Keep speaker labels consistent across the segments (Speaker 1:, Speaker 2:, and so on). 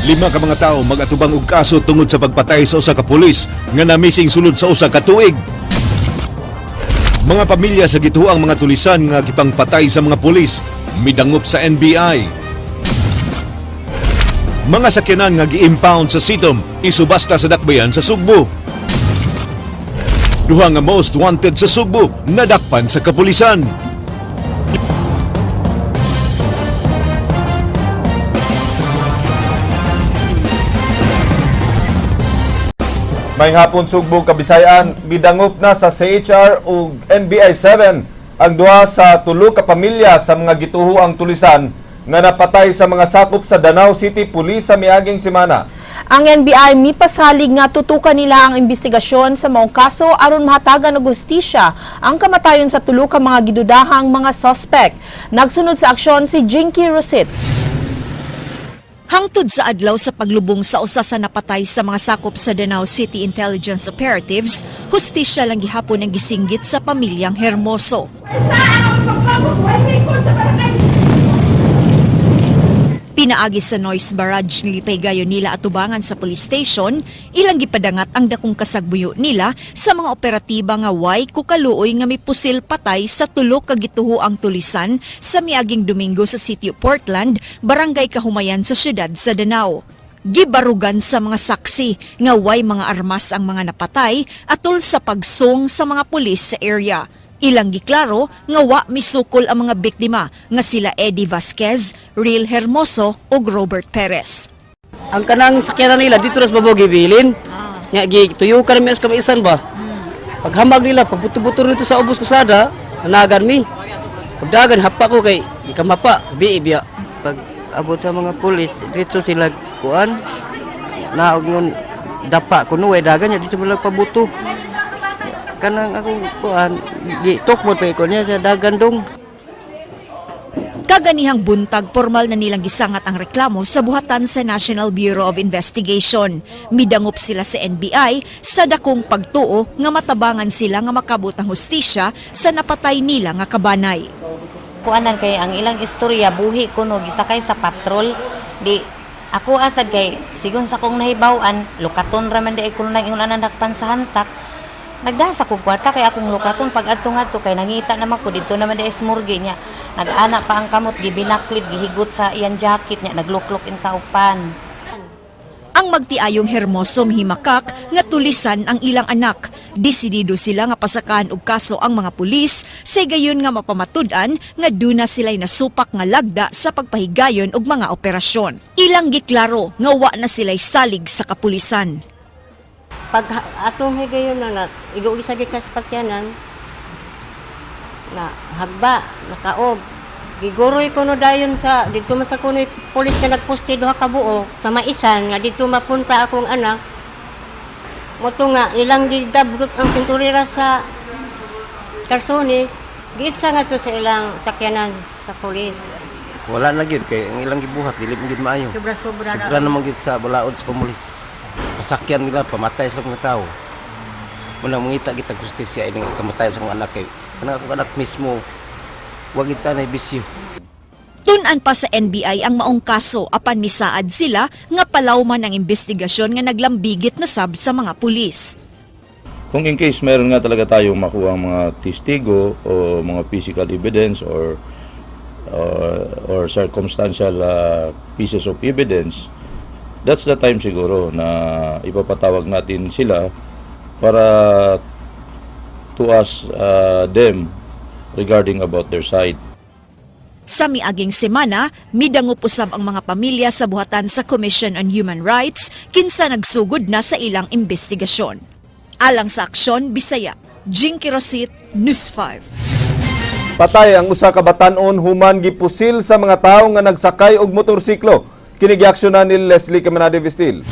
Speaker 1: Lima ka mga tawo mag-atubang og kaso tungod sa pagpatay sa usa ka pulis nga namising sulod sa usa ka tuig. Mga pamilya sa gituoang mga tulisan nga gipangpatay sa mga pulis midangop sa NBI. Mga sakyanan nga gi-impound sa CITOM isubasta sa dakbayan sa Sugbo. Duha nga most wanted sa Sugbo nadakpan sa kapulisan.
Speaker 2: May hapon, Sugbo, Kabisayan, bidangop na sa CHR ug NBI 7 ang duha sa tulo ka pamilya sa mga gituho ang tulisan nga napatay sa mga sakop sa Danao City Police sa miaging semana.
Speaker 3: Ang NBI mipasalig nga tutukan nila ang investigasyon sa maong kaso aron mahatagan og hustisya ang kamatayon sa tulo ka mga gidudahang mga suspect. Nagsunod sa aksyon si Jinky Rosit.
Speaker 4: Hangtod sa adlaw sa paglubong sa usa sa napatay sa mga sakop sa Danao City Intelligence Operatives, hustisya lang gihapon ang gisinggit sa pamilyang Hermoso. Pinaagi sa noise barrage nga gipaygayon nila atubangan sa police station, ilang gipadangat ang dakong kasagbuyo nila sa mga operatiba nga way kukaluoy nga mipusil patay sa tulo ka gituho ang tulisan sa miaging Domingo sa City of Portland, Barangay Kahumayan sa siyudad sa Danao. Gibarugan sa mga saksi nga way mga armas ang mga napatay atol sa pagsong sa mga pulis sa area. Ilang giklaro nga wa misukol ang mga biktima nga sila Eddie Vasquez, Real Hermoso ug Robert Perez.
Speaker 5: Ang kanang sakyanan nila dito ras babaw gibilin. Nya gi tuyo ka mi as kamaisan ba. Paghamag nila pagbuto-buto dito sa ubos kasada, nanagan mi. Pagdagan hapa ko kay gikamapa, bi biya.
Speaker 6: Pag abot sa mga pulis dito sila kuan naog ngon dapa kuno way dagan nya dito mo lang pabuto kanang akong kuan gi tukmod pa ko niya sa dagan dong.
Speaker 4: Kaganihang buntag, formal na nilang gisangat ang reklamo sa buhatan sa National Bureau of Investigation. Midangop sila sa NBI sa dakong pagtuo nga matabangan sila nga makabot ang hustisya sa napatay nila nga kabanay.
Speaker 7: Kuanan kay ang ilang istorya, buhi kuno gisakay sa patrol. Di ako asad kay sigon sa kong nahibaw-an, lukaton ra man di ay kuno nang ingon anang sa hantak. Nagdasa ko kwarta kay akong lukaton pag adto ngadto kay nangita naman ko didto naman di ay morgue niya. Nag-ana pa ang kamot, gibinaklid, gihigot sa iyang jacket niya, nagluklok in kaupan.
Speaker 4: Ang magtiayong Hermoso mihimakak nga tulisan ang ilang anak. Desidido sila nga pasakaan og kaso ang mga pulis sa gayon nga mapamatud-an nga duna sila'y nasupak nga lagda sa pagpahigayon og mga operasyon. Ilang giklaro nga wa na sila'y salig sa kapulisan.
Speaker 8: Pag atong higayon na nga igo isa ka sa patyanan na hagba nakaog giguroy kuno dayon sa didto man sa kunoy pulis nga nagposte duha ka buok sa maisan nga didto mapunta akong anak moto nga ilang gidabrot ang senturera sa Carsones giitsa nga to sa ilang sakyanan sa pulis.
Speaker 9: Wala na gyud kay ang ilang gibuhat dili man gyud maayo.
Speaker 8: Sobra-sobra na.
Speaker 9: Sobra naman gyud sa balaod sa pamulis. Pasakyan nila pamatay sa mga tao. Muna mangita kita justisya ining kamatayon sa akong anak kay kanang akong anak mismo wa gyud ta nay bisyo.
Speaker 4: Tun-an pa sa NBI ang maong kaso apan misaad sila nga palawman ang investigasyon nga naglambigit na sab sa mga pulis.
Speaker 10: Kung in case meron nga talaga tayong makuha mga testigo o mga physical evidence or circumstantial pieces of evidence, that's the time siguro na ipapatawag natin sila para to ask them regarding about their side.
Speaker 4: Sa miaging semana, midangop usab ang mga pamilya sa buhatan sa Commission on Human Rights kinsa nagsugod na sa ilang investigasyon. Alang sa Aksyon Bisaya, Jinky Rosit, News 5.
Speaker 2: Patay ang usa ka batan-on human gipusil sa mga tawo nga nagsakay og motorsiklo. Kini giaksyonan ni Leslie Caminade Vestil.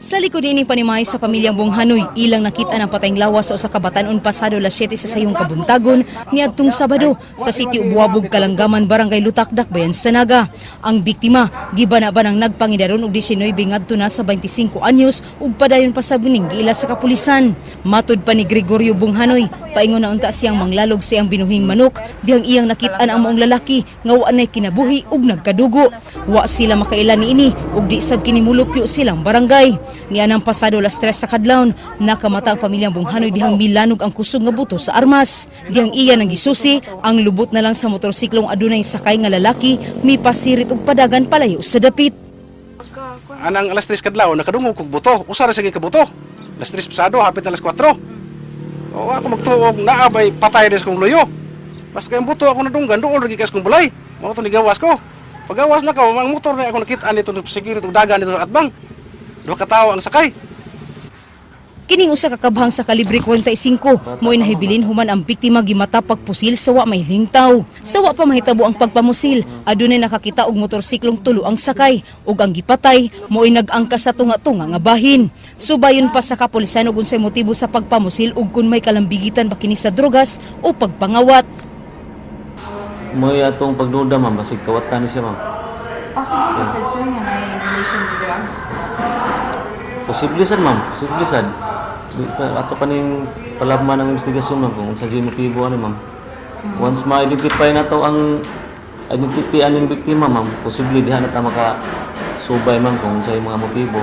Speaker 11: Sa likod nining panimay sa pamilyang Bonghanoy, ilang nakita ng patayng lawas sa usa ka batan-on pasado alas 7 sa sayong kabuntagon niadtong Sabado sa sitio Buwabog, Kalanggaman, Barangay Lutak, Dakbayan sa Naga. Ang biktima gibana-banang nagpangidaron og 19 ngadto na sa 25 anyos ug padayon pa sa buning giila sa kapulisan. Matud pa ni Gregorio Bonghanoy, paingon na unta siyang manglalog sa iyang binuhing manok dihang iyang nakit-an ang maong lalaki nga wa nay kinabuhi ug nagkadugo. Wa sila makaila niini ug di sab kini mulupyo silang barangay. Nianang pasado alas 3 sa kadlawon, nakamata ang pamilyang Bonghanoy dihang milanog ang kusog nga buto sa armas. Dihang iya nang gisusi, ang lubot na lang sa motorsiklong adunay sakay nga lalaki mipasirit og padagan palayo sa dapit.
Speaker 12: Anang alas 3 kadlaw nakadungog kog buto. Usa ra sige ka buto. Alas 3 pasado, hapit alas 4. O ako magtuo og naa bay patay des kong luyo. Basta kay ang buto ako nadunggan, duol ra gikas kong balay. Mao to nigawas ko. Pagawas na ko, ang motor na ako nakit-an nito sigirit og dagan nito sa atbang. Duha ka tawo ang sakay.
Speaker 11: Kining usa ka kabhang sa kalibre 45 mo'y nahibilin human ang biktima gimata pagpusil sa wa may lingtaw. Sa wa pa mahitabo ang pagpamusil, adunay nakakita og motorsiklong tulo ang sakay ug ang gipatay mo'y nag-angkas sa tunga-tunga nga bahin. Subayon pa sa kapulisan og unsay motibo sa pagpamusil ug kun may kalambigitan ba kini sa drogas o pagpangawat.
Speaker 13: Mo'y atong pagduda, ma'am, basig kawatan ni siya, ma'am.
Speaker 14: Possible ba sad, sir, nga may relation with drugs?
Speaker 13: Posible sad, ma'am, posible sad. Ato pa ning palabman ang investigasyon, ma'am, kung unsa jud motibo ani, ma'am. Once ma-identify na to ang identity aning biktima, ma'am, posible diha na ta maka subay, ma'am, kung unsa yung mga motibo.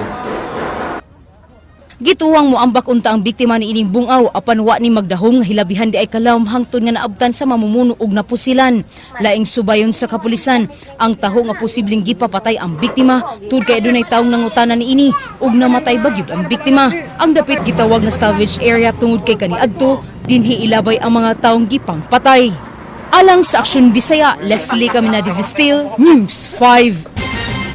Speaker 11: Gituwang moambak unta ang biktima ni ining bungaw apan wa ni magdahom nga hilabihan di ay kalawom hangtod nga naabtan sa mamumuno og napusilan. Laing subayon sa kapulisan ang taho nga posibleng gipapatay ang biktima tud kay adunay taong nangutana niini ug namatay bagyod ang biktima. Ang dapit gitawag nga savage area tungod kay kaniadto dinhi ilabay ang mga taong gipangpatay. Alang sa Aksyon Bisaya, Leslie Caminadi Vestil, News 5.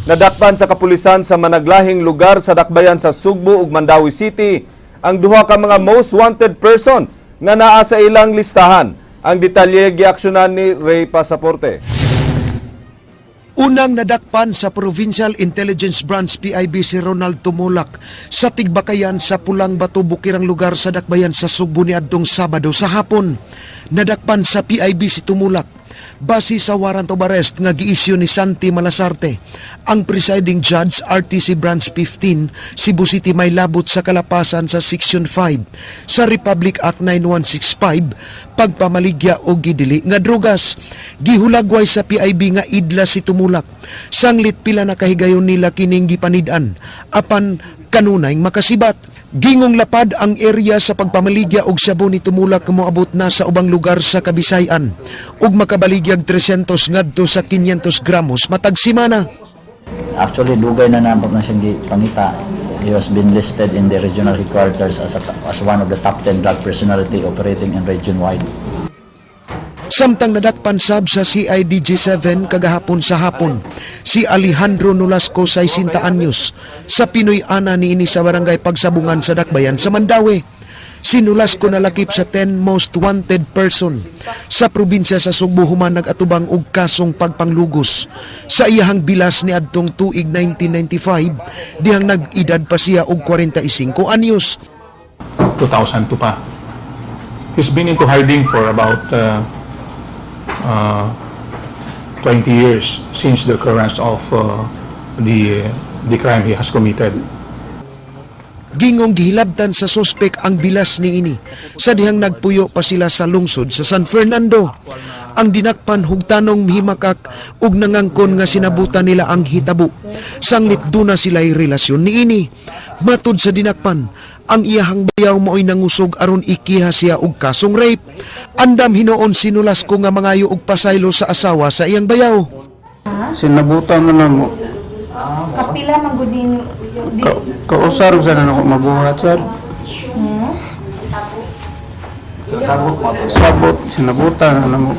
Speaker 2: Nadakpan sa kapulisan sa managlahing lugar sa dakbayan sa Sugbo ug Mandaue City ang duha ka mga most wanted person nga naa sa ilang listahan. Ang detalye giaksyonan ni Ray Pasaporte.
Speaker 15: Unang nadakpan sa Provincial Intelligence Branch PIB si Ronald Tumulak sa Tigbakayan sa Pulang Bato, Bukirang lugar sa Dakbayan sa Sugbo niadtong Sabado sa hapon. Nadakpan sa PIB si Tumulak base sa warrant of arrest nga giisyu ni Santi Malasarte, ang presiding judge RTC Branch 15, Cebu City, may labot sa kalapasan sa Section 5 sa Republic Act 9165, pagpamaligya o gidili nga drugas. Gihulagway sa PIB nga idla si Tumulak. Sanglit pila na kahigayon nila kining gipanid-an apan kanunay makasibat. Gingong lapad ang area sa pagpamaligya og shabu ni Tumulak, moabot na sa ubang lugar sa Kabisayan ug makabaligyag 300 ngadto sa 500 gramos matag semana.
Speaker 16: Actually, dugay na namo na siyang gipangita. He has been listed in the regional headquarters as one of the top 10 drug personality operating in region-wide.
Speaker 15: Samtang nadakpan sab sa CIDG 7 kagahapon sa hapon si Alejandro Nolasco, 60 anyos, sa Pinoy Ana niini sa barangay Pagsabungan sa Dakbayan sa Mandaue. Si Nolasco nalakip sa 10 most wanted person sa probinsya sa Sugbo human nag-atubang og kasong pagpanglugos sa iyahang bilas niadtong tuig 1995 dihang nag-edad pa siya og 45 anyos.
Speaker 17: 2002 pa. He's been into hiding for about 20 years since the occurrence of the crime he has committed.
Speaker 15: Gingong gihilabtan sa sospek ang bilas niini sa dihang nagpuyo pa sila sa lungsod sa San Fernando. Ang dinakpan hugtanong mihimakak ug nangangkon nga sinabutan nila ang hitabo. Sanglit duna sila'y relasyon niini. Matud sa dinakpan, ang iyahang bayaw mao'y nangusog aron ikiha siya og kasong rape. Andam hinuon si Nolasco nga mangayo og pasaylo sa asawa sa iyang bayaw.
Speaker 18: Sinabutan mo na mo.
Speaker 14: Kapila man gud din
Speaker 18: Kausar sa na ako mabuhat sir.
Speaker 13: Sabot mo.
Speaker 18: Sabot, sinabutan na mo.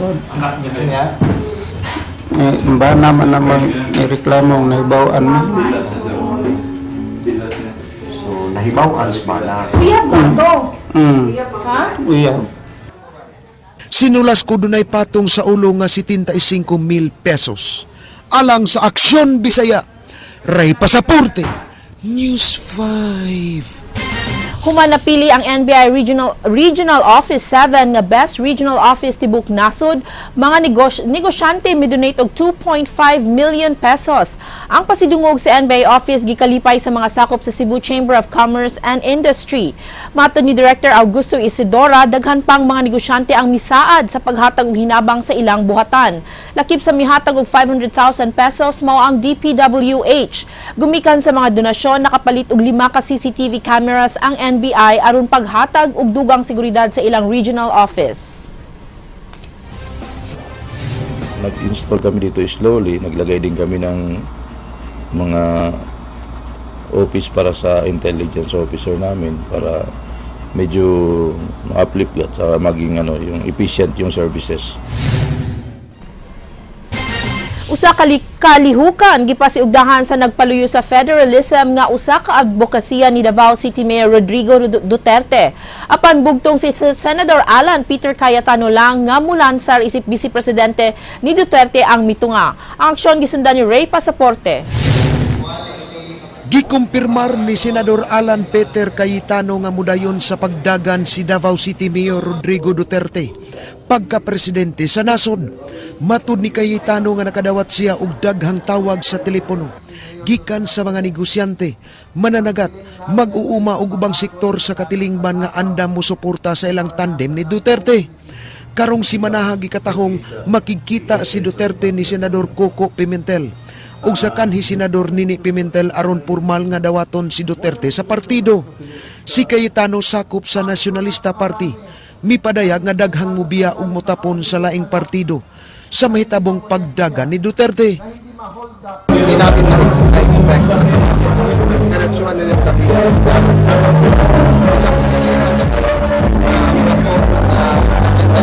Speaker 18: Eh, ba naman naman nireklamo ang nahibawan mo.
Speaker 19: So, nahibaw ang bana.
Speaker 14: Uyab mo to. Ha?
Speaker 18: Uyab.
Speaker 15: Si Nolasco dunay patong sa ulo nga 75 mil pesos. Alang sa Aksyon Bisaya, Ray Pasaporte, News 5.
Speaker 3: Human napili ang NBI Regional Regional Office 7 nga Best Regional Office tibok nasod, mga negosyante midonate og 2.5 million pesos. Ang pasidungog sa NBI office gikalipay sa mga sakop sa Cebu Chamber of Commerce and Industry. Matod ni Director Augusto Isidora, daghan pang mga negosyante ang misaad sa paghatag og hinabang sa ilang buhatan. Lakip sa mihatag og 500,000 pesos mao ang DPWH. Gumikan sa mga donasyon, nakapalit og lima ka CCTV cameras ang NBI aron paghatag og dugang seguridad sa ilang regional office.
Speaker 10: Nag-install kami dito slowly, naglagay din kami ng mga office para sa intelligence officer namin para medyo ma-uplift at saka maging ano, yung efficient yung services.
Speaker 3: Usa ka kalihukan gipasiugdahan sa nagpaluyo sa federalism nga usa ka adbokasiya ni Davao City Mayor Rodrigo Duterte. Apan bugtong si Senator Alan Peter Cayetano lang nga mulansar isip vice presidente ni Duterte ang mitunga. Ang aksyon gisundan ni Ray Pasaporte.
Speaker 15: Gikumpirmar ni Senador Alan Peter Cayetano nga mudayon sa pagdagan si Davao City Mayor Rodrigo Duterte pagka-presidente sa nasod. Matud ni Cayetano nga nakadawat siya og daghang tawag sa telepono gikan sa mga negosyante, mananagat, mag-uuma og ubang sektor sa katilingban nga andam mo suporta sa ilang tandem ni Duterte. Karong simanaha, gikatahong makigkita si Duterte ni Senador Coco Pimentel ug sa kanhi Senador Nini Pimentel aron formal nga dawaton si Duterte sa partido. Si Cayetano, sakop sa Nacionalista Party, mipadayag nga daghang mubiya ug motapon sa laing partido sa mahitabong pagdagan ni Duterte.
Speaker 19: Hindi natin na-expect. Diretsuhan nila sabihin.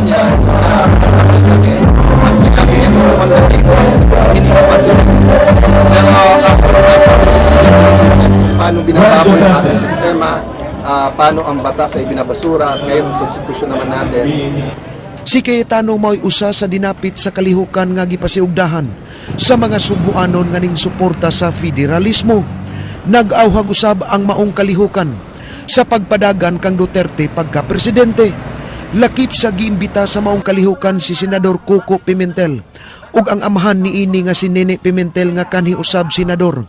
Speaker 19: Niya sa ang sinabi niya doon sa pagdating, hindi pa sila. Pero ako, paano binababoy ang ating sistema, paano ang batas ay binabasura, at ngayon ang konstitusyon naman natin.
Speaker 15: Si Cayetano mao'y usa sa dinapit sa kalihukan nga gipasiugdahan sa mga Sugbuanon nga ning suporta sa federalismo. Nag-awhag usab ang maong kalihukan sa pagpadagan kang Duterte pagka-presidente. Lakip sa giimbita sa maong kalihukan si Senador Coco Pimentel ug ang amahan niini nga si Nene Pimentel nga kanhi usab senador.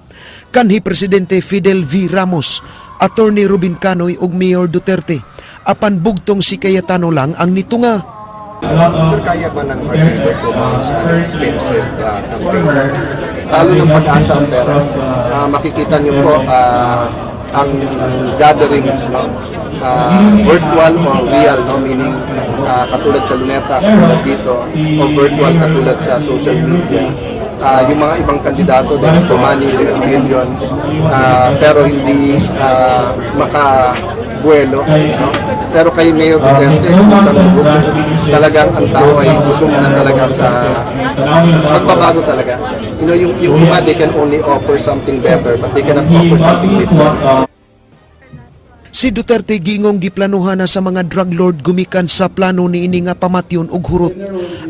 Speaker 15: Kanhi Presidente Fidel V. Ramos, Attorney Ruben Canoy ug Mayor Duterte. Apan bugtong si Cayetano lang ang nitunga.
Speaker 19: Sir, kaya ba ng partido to sa expensive campaign? Talo ng pag-asa ang pera. Makikita niyo po ang gatherings, no? Virtual or real, no? Meaning katulad sa Luneta, katulad dito, o virtual katulad sa social media. Yung mga ibang kandidato, they have the money, they have billions, pero hindi makabuelo, no? Pero kay Mayor Duterte, sa talagang ang tao ay gutom na talaga sa pagbabago talaga. Yung iba, they can only offer something better, but they cannot offer something different.
Speaker 15: Si Duterte giingong giplanuhan na sa mga drug lord gumikan sa plano niini nga pamatyon og hurot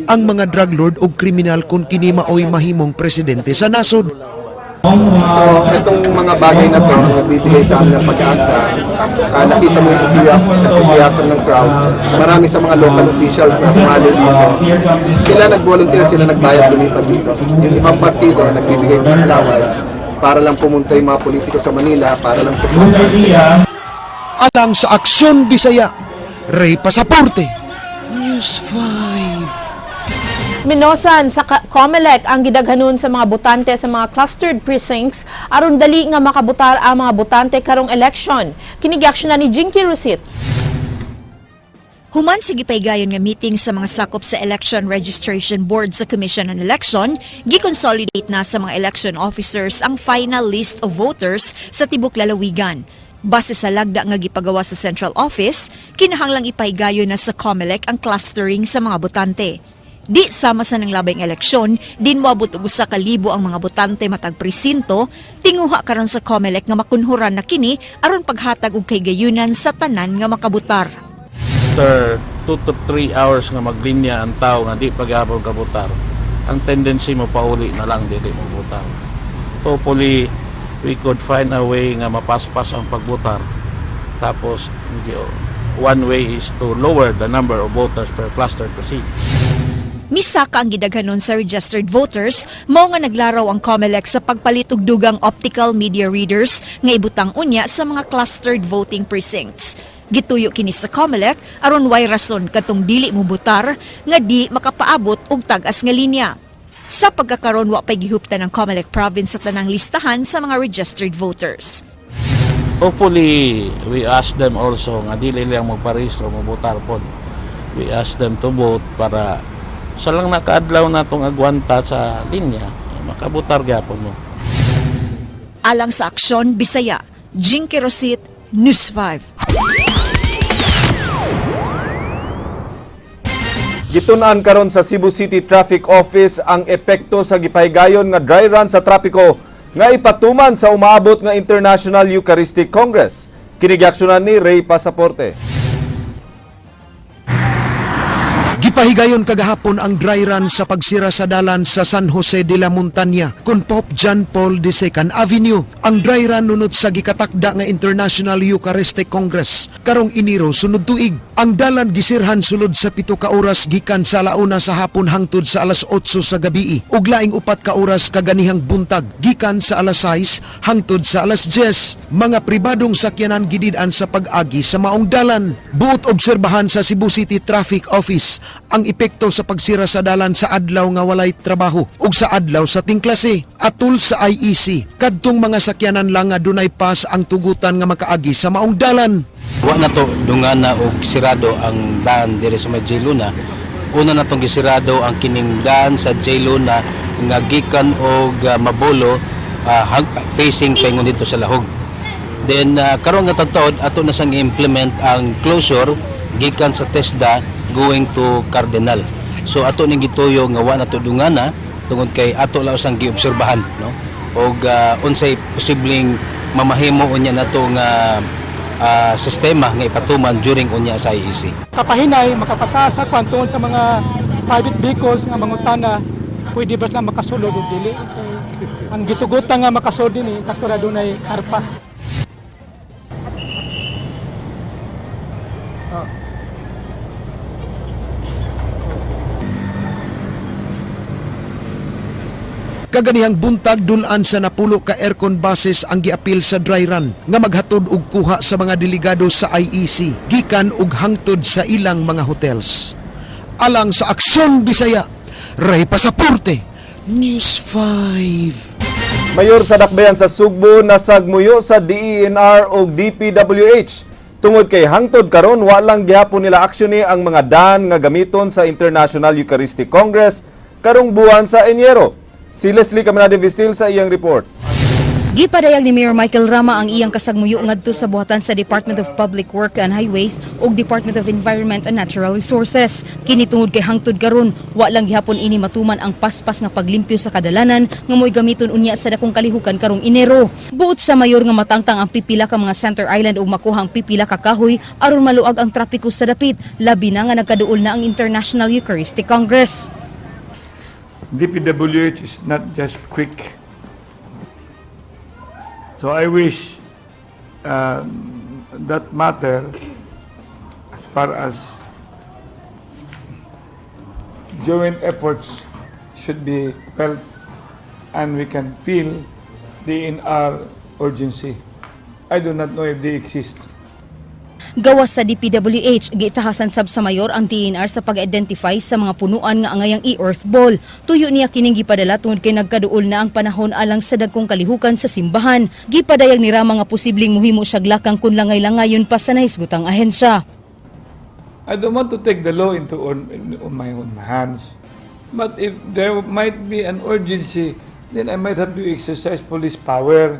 Speaker 15: ang mga drug lord og kriminal kung kini maoy mahimong presidente sa nasod.
Speaker 19: So, itong mga bagay na to, ang nagbibigay sa amin ng pag-asa. Nakita mo yung enthusiasm ng crowd. Marami sa mga local officials na sumali dito. Sila nag-volunteer, sila nagbayad lumipat dito. Yung ibang partido nagbibigay ng allowance para lang pumunta yung mga politiko sa Manila, para lang suportahan sila.
Speaker 15: Alang sa Aksyon Bisaya, Ray Pasaporte, News 5.
Speaker 3: Minosan sa COMELEC ang gidaghanon sa mga botante sa mga clustered precincts aron dali nga makabotar ang mga botante karong election. Kini giaksyonan ni Jinky Rusit.
Speaker 4: Human sa gipaygayon nga meeting sa mga sakop sa Election Registration Board sa Commission on Election, giconsolidate na sa mga election officers ang final list of voters sa tibok lalawigan. Base sa lagda nga gipagawa sa Central Office, kinahanglang ipaygayon na sa COMELEC ang clustering sa mga botante. Di sama sa nang labing eleksyon, din moabot og 1,000 ang mga botante matag presinto, tinguha karon sa COMELEC nga makunhuran na kini aron paghatag og kahigayunan sa tanan nga makabotar.
Speaker 20: After 2 to 3 hours nga maglinya ang tao nga di paghapon kabotar, ang tendency mo pauli na lang, dili mo botar. Hopefully, We could find a way nga mapaspas ang pagbotar. Tapos, one way is to lower the number of voters per cluster precinct.
Speaker 4: Misaka ang gidaghanon sa registered voters, mao nga naglaraw ang COMELEC sa pagpalit og dugang optical media readers nga ibutang unya sa mga clustered voting precincts. Gituyo kini sa COMELEC aron way rason katong dili mobotar nga di makapaabot og tag-as nga linya. Sa pagkakaron, wa pay gihuptan ang COMELEC province sa tanang listahan sa mga registered voters.
Speaker 20: Hopefully, we ask them also nga dili lang magparehistro, mobotar pod. We ask them to vote para sa lang nakaadlaw na tong agwanta sa linya, makabotar gyapon mo.
Speaker 4: Alang sa Aksyon Bisaya, Jinky Rosit, News 5.
Speaker 2: Gitun-an karon sa Cebu City Traffic Office ang epekto sa gipahigayon nga dry run sa trapiko nga ipatuman sa umaabot nga International Eucharistic Congress. Kini giaksyonan ni Ray Pasaporte.
Speaker 15: Gipahigayon kagahapon ang dry run sa pagsira sa dalan sa San Jose de la Montaña kon Pope John Paul II Avenue. Ang dry run nunot sa gikatakda nga International Eucharistic Congress karong Enero sunod tuig. Ang dalan gisirhan sulod sa 7 ka oras gikan sa 1:00 sa hapon hangtod sa 8:00 sa gabii ug laing 4 ka oras kaganihang buntag gikan sa 6:00 hangtod sa 10:00. Mga pribadong sakyanan gidid-an sa pag-agi sa maong dalan. Buot obserbahan sa Cebu City Traffic Office ang epekto sa pagsira sa dalan sa adlaw nga walay trabaho ug sa adlaw sa tingklase. Atul sa IEC, kadtong mga sakyanan lang nga dunay pass ang tugutan nga makaagi sa maong dalan.
Speaker 9: Wa na to dungana og sirado ang daan diri sa may J. Luna. Una na tong gisirado ang kining daan sa J. Luna nga gikan og Mabolo facing paingon dito sa Lahog. Then karon nga tuod ato na sang i-implement ang closure gikan sa TESDA going to Cardinal. So ato ning gituyo nga wa na to dungana tungod kay ato lang sang giobserbahan, no, og unsay posibleng mamahimo unya nato nga sistema nga ipatuman during unya sa IEC.
Speaker 21: Kapahinay, makapataas sa kwan tungod sa mga private vehicles nga mangutana, pwede ba sila makasulod o dili. Ang gitugutan nga makasulod dinhi kato ra dunay car pass.
Speaker 15: Kaganihang buntag, dulan sa 10 ka aircon buses ang giapil sa dry run nga maghatod og kuha sa mga delegado sa IEC gikan og hangtod sa ilang mga hotels. Alang sa Aksyon Bisaya, Ray Pasaporte, News 5.
Speaker 2: Mayor sa Dakbayan sa Sugbo nasagmuyo sa DENR o DPWH tungod kay hangtod karon walang gihapon nila aksyon ni ang mga dan nga gamiton sa International Eucharistic Congress karong buwan sa Enero. Si Leslie Caminade Vistil sa iyang report.
Speaker 11: Gipadayag ni Mayor Michael Rama ang iyang kasagmuyo ngadto sa buhatan sa Department of Public Work and Highways ug Department of Environment and Natural Resources. Kini tungod kay hangtod karon wa lang gihapon ini matuman ang paspas nga paglimpyo sa kadalanan nga mo'y gamiton unya sa dakong kalihukan karong Enero. Buot sa mayor nga matangtang ang pipila ka mga center island ug makuha ang pipila ka kahoy aron maluag ang trapiko sa dapit, labi na nga nagkaduol na ang International Eucharistic Congress.
Speaker 17: DPWH is not just quick. So I wish that matter, as far as joint efforts should be felt and we can feel the DENR urgency. I do not know if they exist.
Speaker 11: Gawas sa DPWH, gitahasan sab sa mayor ang DENR sa pag-identify sa mga punuan nga angayang i-earth ball. Tuyo niya kining gipadala tungod kay nagkaduol na ang panahon alang sa dagkong kalihukan sa simbahan. Gipadayag ni Rama nga posibleng muhimo siya lakang kun langay-langayon pa sa nahisgutang ahensya.
Speaker 17: I don't want to take the law into on my own hands. But if there might be an urgency, then I might have to exercise police power.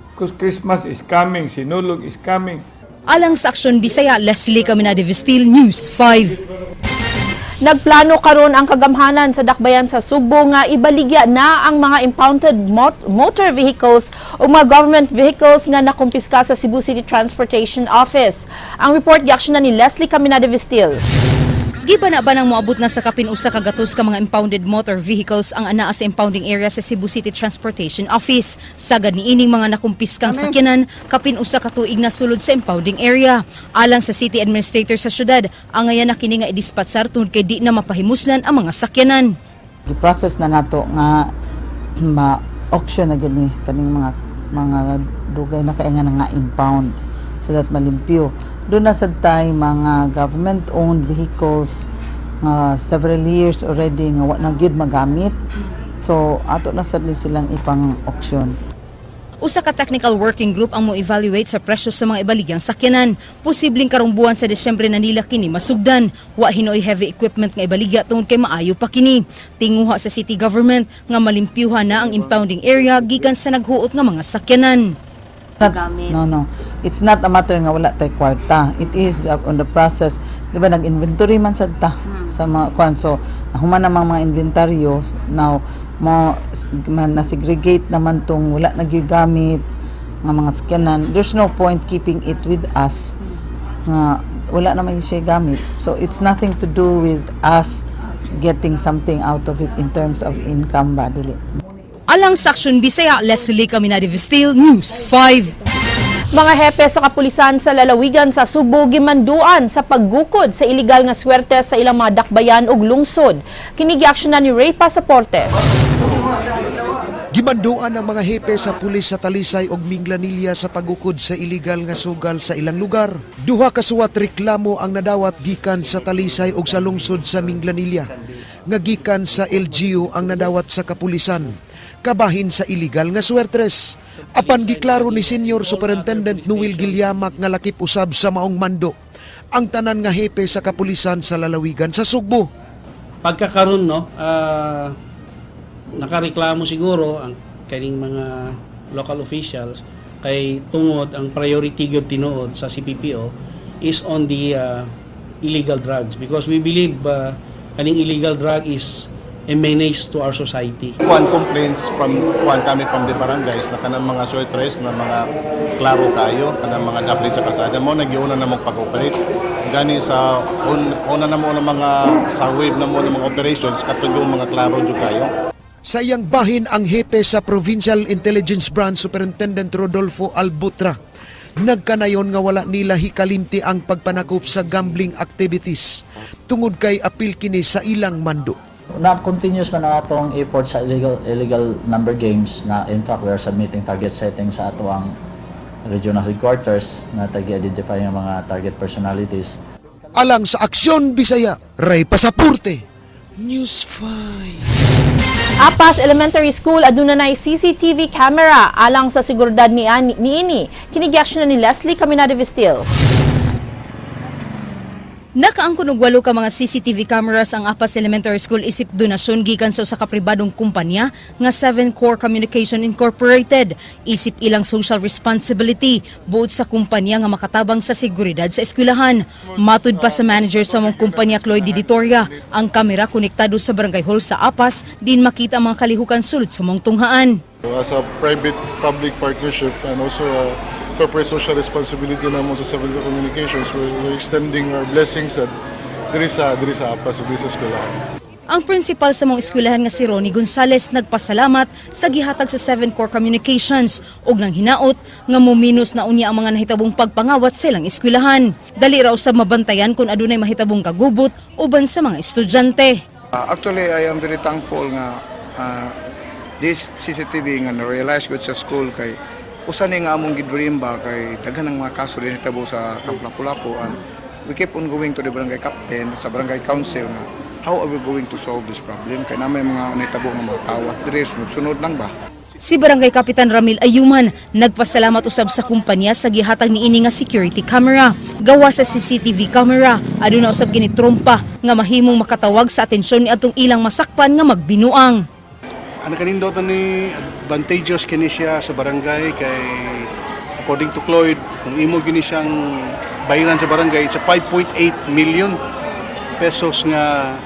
Speaker 17: Because Christmas is coming, Sinulog is coming.
Speaker 11: Alang sa Aksyon Bisaya, Leslie Caminade Vestil, News 5.
Speaker 3: Nagplano karon ang kagamhanan sa Dakbayan sa Sugbo nga ibaligya na ang mga impounded motor vehicles o mga government vehicles nga nakumpiska sa Cebu City Transportation Office. Ang report giaksyonan ni Leslie Caminade Vestil.
Speaker 11: Gibana-banang moabot na sa kapin 100 ka mga impounded motor vehicles ang anaa sa impounding area sa Cebu City Transportation Office. Sagad ni ining mga nakumpiskang sakyanan, kapin 1 ka tuig na sulod sa impounding area. Alang sa city administrator sa syudad, angayan na kini nga idispatsar tungod kay di na mapahimuslan ang mga sakyanan.
Speaker 1: Gi-process na nato nga ma-auction na gani kaning mga dugay na kay nga impound so that malimpyo. Doon na sad tay mga government owned vehicles nga several years already nga wa na gyud magamit. So ato na sad ni silang ipang auction.
Speaker 11: Usa ka technical working group ang mo-evaluate sa presyo sa mga ibaligyang sakyanan. Posibleng karong buwan sa Desyembre na nila kini masugdan. Wa hinoy heavy equipment nga ibaligya tungod kay maayo pa kini. Tinguha sa city government nga malimpyuhan na ang impounding area gikan sa naghuot nga mga sakyanan.
Speaker 1: Not, no. It's not a matter nga wala tay kwarta. It is on the process. Di ba nag-inventory man sad ta sa mga kwan. So, human namang mga inventaryo now mo man na-segregate naman tong wala nagygamit nga mga sakyanan. There's no point keeping it with us nga wala naman siya gamit. So, it's nothing to do with us getting something out of it in terms of income ba dili.
Speaker 11: Alang sa Aksyon Bisaya, Leslie Caminade Vestil, News 5.
Speaker 3: Mga hepe sa kapulisan sa lalawigan sa Sugbo gimanduan sa paggukod sa iligal nga swerte sa ilang mga dakbayan ug lungsod. Kini giaksyonan ni Ray Pasaporte.
Speaker 15: Gimanduan ang mga hepe sa pulis sa Talisay ug Minglanilla sa pagukod sa iligal nga sugal sa ilang lugar. Duha ka suwat reklamo ang nadawat gikan sa Talisay ug sa lungsod sa Minglanilla, nga gikan sa LGU ang nadawat sa kapulisan kabahin sa iligal nga swertres. Apan giklaro ni Senior Superintendent Noel Gilyamak nga lakip usab sa maong mando ang tanan nga hepe sa kapulisan sa lalawigan sa Sugbo.
Speaker 22: Pagkakaroon, no, nakareklamo siguro ang kaning mga local officials kay tungod ang priority gyud tinuod sa CPPO is on the illegal drugs because we believe kaning illegal drug is a menace to our society.
Speaker 23: One complaints from one coming from the barangays na kanang mga swertres na mga klaro kayo, kanang mga daplit sa kasada mo nagyuna na magpag-operate. Gani sa una na mo ng mga sa wave na mo ng mga operations katong yung mga klaro jud kayo.
Speaker 15: Sa iyang bahin, ang hepe sa Provincial Intelligence Branch, Superintendent Rodolfo Albutra, nagkanayon nga wala nila hikalimti ang pagpanakop sa gambling activities tungod kay apil kini sa ilang mando.
Speaker 16: Na continuous man ang atong effort sa illegal number games na in fact we are submitting target settings sa ato ang regional headquarters na tagi-identify ang mga target personalities.
Speaker 15: Alang sa Aksyon Bisaya, Ray Pasaporte, News 5.
Speaker 3: Apas Elementary School aduna nay CCTV camera alang sa seguridad ni niini. Kini giaksyonan ni Leslie Caminade Vestil.
Speaker 11: Nakaangkon og walo ka mga CCTV cameras ang Apas Elementary School isip donasyon gikan sa usa ka pribadong kumpanya nga Seven Core Communication Incorporated. Isip ilang social responsibility buot sa kumpanya nga makatabang sa seguridad sa eskwelahan. Matud pa sa manager sa maong kumpanya, Cloyd Diditoria, ang kamera konektado sa barangay hall sa Apas din makita ang mga kalihukan sulod sa maong tunghaan.
Speaker 24: As a private-public partnership and also a corporate social responsibility namo sa Seven Communications, we're extending our blessings at diri sa Apas o diri sa eskwelahan.
Speaker 11: Ang principal sa maong eskwelahan nga si Ronnie Gonzales nagpasalamat sa gihatag sa Seven Core Communications ug nang hinaot nga muminos na unya ang mga nahitabong pagpangawat sa ilang eskwelahan. Dali ra usab mabantayan kung adunay mahitabong kagubot uban sa mga estudyante.
Speaker 25: Actually, I am very thankful nga this CCTV nga na-realize ko sa school kay usa ni nga among gi-dream ba kay daghan ng mga kaso din hitabo sa Camp Lapu-Lapu, and we keep on going to the barangay captain sa barangay council nga how are we going to solve this problem kay na may mga nahitabo nga mga kawat diri, sunod-sunod lang ba.
Speaker 11: Si Barangay Kapitan Ramil Ayuman nagpasalamat usab sa kumpanya sa gihatag niini nga security camera. Gawa sa CCTV camera, aduna usab kini trompa nga mahimong makatawag sa atensyon ni atong ilang masakpan nga magbinuang.
Speaker 12: Ang kanindot ni advantageous kini siya sa barangay kay according to Cloyd, kung imo gini siyang bayaran sa barangay, it's a 5.8 million pesos nga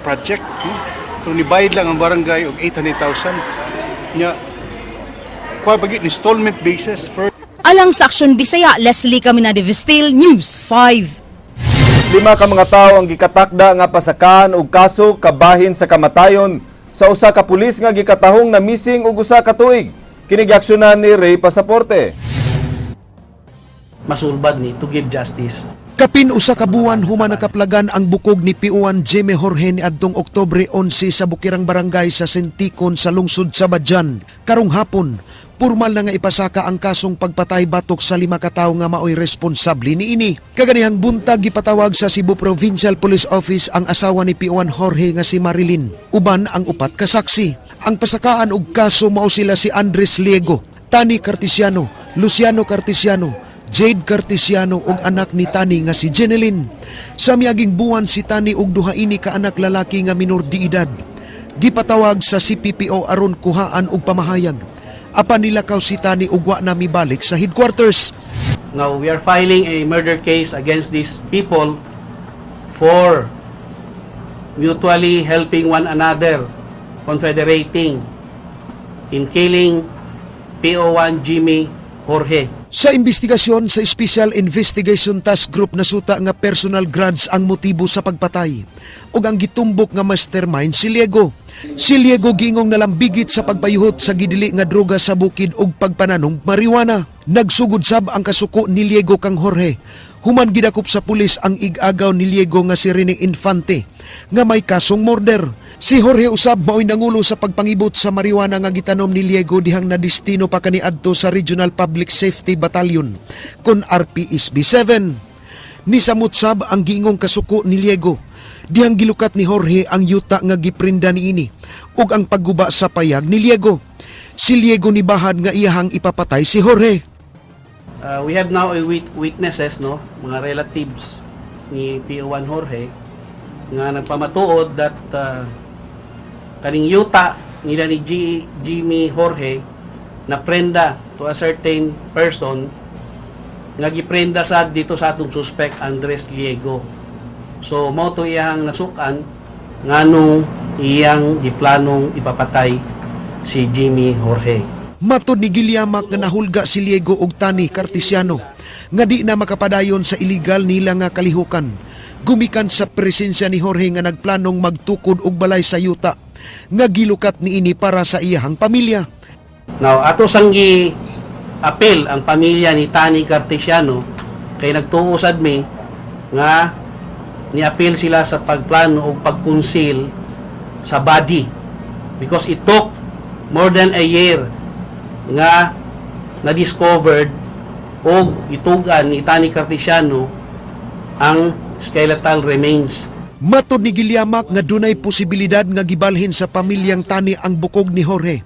Speaker 12: project, no? Pero nibayad lang ang barangay og 800,000 nya kuha pag installment basis first.
Speaker 11: Alang sa Aksyon Bisaya, Leslie Caminade Vestil, News 5.
Speaker 2: Lima ka mga tawo ang gikatakda nga pasakaan og kaso kabahin sa kamatayon sa usa ka pulis nga gikatahong na missing og usa ka tuig. Kini giaksyonan ni Ray Pasaporte.
Speaker 22: Masulbad ni to give justice.
Speaker 15: Kapin usa ka buwan human nakaplagan ang bukog ni PO1 Jimmy Jorge niadtong Oktubre 11 sa Bukirang Barangay sa Sentikon sa lungsod sa Badjan. Karong hapon, purmal na nga ipasaka ang kasong pagpatay batok sa lima ka tawo nga maoy responsable niini. Kaganihang buntag, gipatawag sa Cebu Provincial Police Office ang asawa ni PO1 Jorge nga si Marilyn uban ang upat ka saksi. Ang pasakaan og kaso mao sila si Andres Liego, Tani Cartesiano, Luciano Cartesiano, Jade Cartesiano ug anak ni Tani nga si Jeneline. Sa miaging buwan, si Tani ug duha ini ka anak lalaki nga minor de edad gipatawag sa CPPO aron kuhaan og pamahayag. Apan nilakaw si Tani ug wa na mibalik sa headquarters.
Speaker 22: Now, we are filing a murder case against these people for mutually helping one another, confederating in killing PO1 Jimmy Jorge.
Speaker 15: Sa investigasyon sa Special Investigation Task Group, nasuta nga personal grudge ang motibo sa pagpatay ug ang gitumbok nga mastermind si Liego. Si Liego gingong nalambigit sa pagpayuhot sa gidili nga droga sa bukid ug pagpananom marijuana. Nagsugod sab ang kasuko ni Liego kang Jorge human gidakop sa pulis ang ig-agaw ni Liego nga si Rene Infante nga may kasong murder. Si Jorge usab mao'y nangulo sa pagpangibot sa marijuana nga gitanom ni Liego dihang nadistino pa kaniadto sa Regional Public Safety Battalion kon RPSB 7. Nisamot sab ang giingong kasuko ni Liego dihang gilukat ni Jorge ang yuta nga giprinda niini ug ang pagguba sa payag ni Liego. Si Liego nibahad nga iyahang ipapatay si Jorge.
Speaker 22: We have now a witnesses, no, mga relatives ni PO1 Jorge nga nagpamatuod that kaning yuta nila ni Jimmy Jorge na prenda to a certain person nga giprenda sad dito sa atong suspect Andres Liego. So mao to iyang nasukan nganong iyang giplanong ipapatay si Jimmy Jorge.
Speaker 15: Matod ni Gilyamak nga nahulga si Liego og Tani Cartesiano nga di na makapadayon sa illegal nila nga kalihukan. Gumikan sa presensya ni Jorge nga nagplanong magtukod og balay sa yuta nga gilukat niini para sa iyahang pamilya.
Speaker 22: Now, ato sang gi-appeal ang pamilya ni Tani Cartesiano kay nagtuo sad mi nga ni-appeal sila sa pagplano o pag-conceal sa body because it took more than a year nga na-discovered o gitugan ni Tani Cartesiano ang skeletal remains.
Speaker 15: Matod ni Gilyamak nga dunay posibilidad nga gibalhin sa pamilyang Tani ang bukog ni Jorge.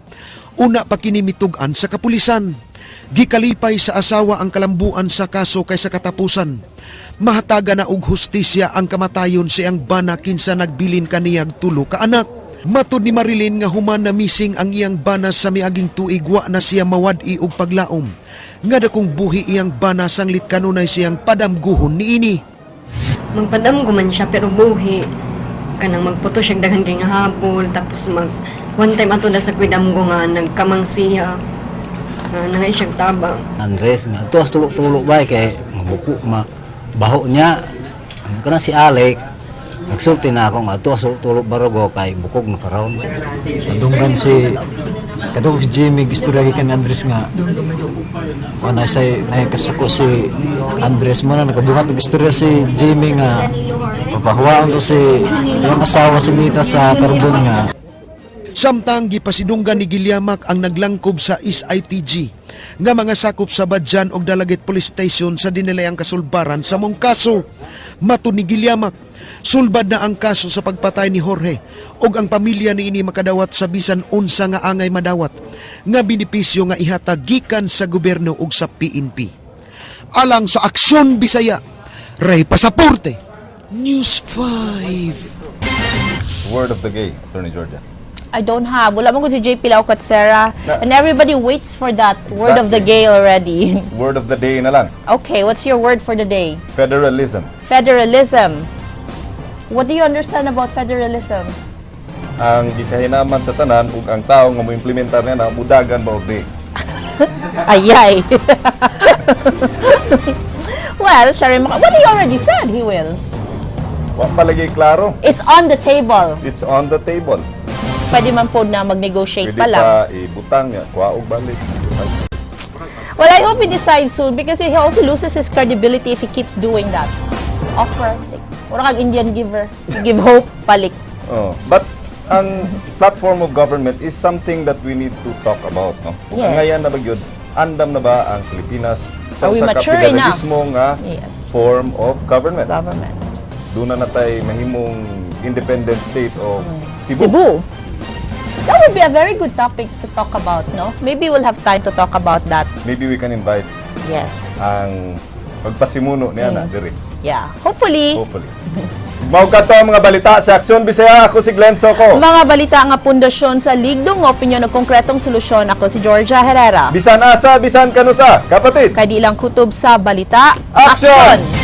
Speaker 15: Una pa kini mitug-an sa kapulisan. Gikalipay sa asawa ang kalambuan sa kaso kay sa katapusan mahataga na og hustisya ang kamatayon sa iyang bana kinsa nagbilin kaniyag tulo ka anak. Matod ni Marilyn nga human na missing ang iyang bana sa miaging tuig, wa na siya mawad-i og paglaom nga dakong buhi iyang bana sanglit kanunay siyang padamguhon niini.
Speaker 5: Magpadamgo man siya pero buhi, kanang magputo siya daghan kay nga habol, tapos mag one time ato na sa kwidamgo nga nagkamang siya nga nangay siyang tabang.
Speaker 6: Andres nga tuas tulok-tulok ba kay mabuko ma baho niya. Ano kana si Alec, nagsulti na ako nga tuas tulok-tulok barugo kay bukog na karon.
Speaker 7: Kadunggan si kadung si Jimmy, istorya gikan ni Andres nga wala say nay kasuko si Andres mo na nakabungat og istorya si Jimmy nga papahuwaon to si yung asawa si Nita sa karbon nga.
Speaker 15: Samtang gipasidunggan ni Gilyamak ang naglangkob sa SITG nga mga sakop sa Badjan og Dalaguete Police Station sa dinilayang kasulbaran sa mong kaso. Matod ni Gilyamak, sulbad na ang kaso sa pagpatay ni Jorge ug ang pamilya niini makadawat sa bisan unsa nga angay madawat nga benepisyo nga ihatag gikan sa gobyerno ug sa PNP. Alang sa Aksyon Bisaya, Ray Pasaporte, News 5.
Speaker 2: Word of the gay, Attorney Georgia.
Speaker 3: I don't have. Wala mo ko si JP Lau Katsera. And everybody waits for that word of the gay already.
Speaker 2: Word of the day na lang.
Speaker 3: Okay, what's your word for the day?
Speaker 2: Federalism.
Speaker 3: Federalism. What do you understand about federalism?
Speaker 2: Ang gikahinaman sa tanan ug ang tao nga moimplementar niya na mudagan ba og di.
Speaker 3: Ayay. Well, Sherry, well, he already said he will.
Speaker 2: Wa pa lagi klaro.
Speaker 3: It's on the table.
Speaker 2: It's on the table.
Speaker 3: Pwede man po na mag-negotiate
Speaker 2: Pwede
Speaker 3: pa lang.
Speaker 2: pa ibutang ya, kuha og balik.
Speaker 3: Well, I hope he decides soon because he also loses his credibility if he keeps doing that. Offer. Like, mura kang Indian giver. You give hope, balik.
Speaker 2: Oh, but ang platform of government is something that we need to talk about, no? Kung ngayon na ba gyud, andam na ba ang Pilipinas sa
Speaker 3: Are we
Speaker 2: usa ka
Speaker 3: mature enough?
Speaker 2: federalismo nga form of government?
Speaker 3: Government.
Speaker 2: Doon na natay mahimong independent state of Cebu.
Speaker 3: Cebu. That would be a very good topic to talk about, no? Maybe we'll have time to talk about that.
Speaker 2: Maybe we can invite ang magpasimuno niya na diri.
Speaker 3: Yeah. Hopefully.
Speaker 2: Hopefully. Mao kadto ang mga balita sa Aksyon Bisaya. Ako si Glenn Soco.
Speaker 3: Mga balita nga pundasyon sa ligdong opinyon ug konkretong solusyon. Ako si Georgia Herrera.
Speaker 2: Bisan asa, bisan kanusa, kapatid.
Speaker 3: Kay di lang kutob sa balita.
Speaker 2: Aksyon!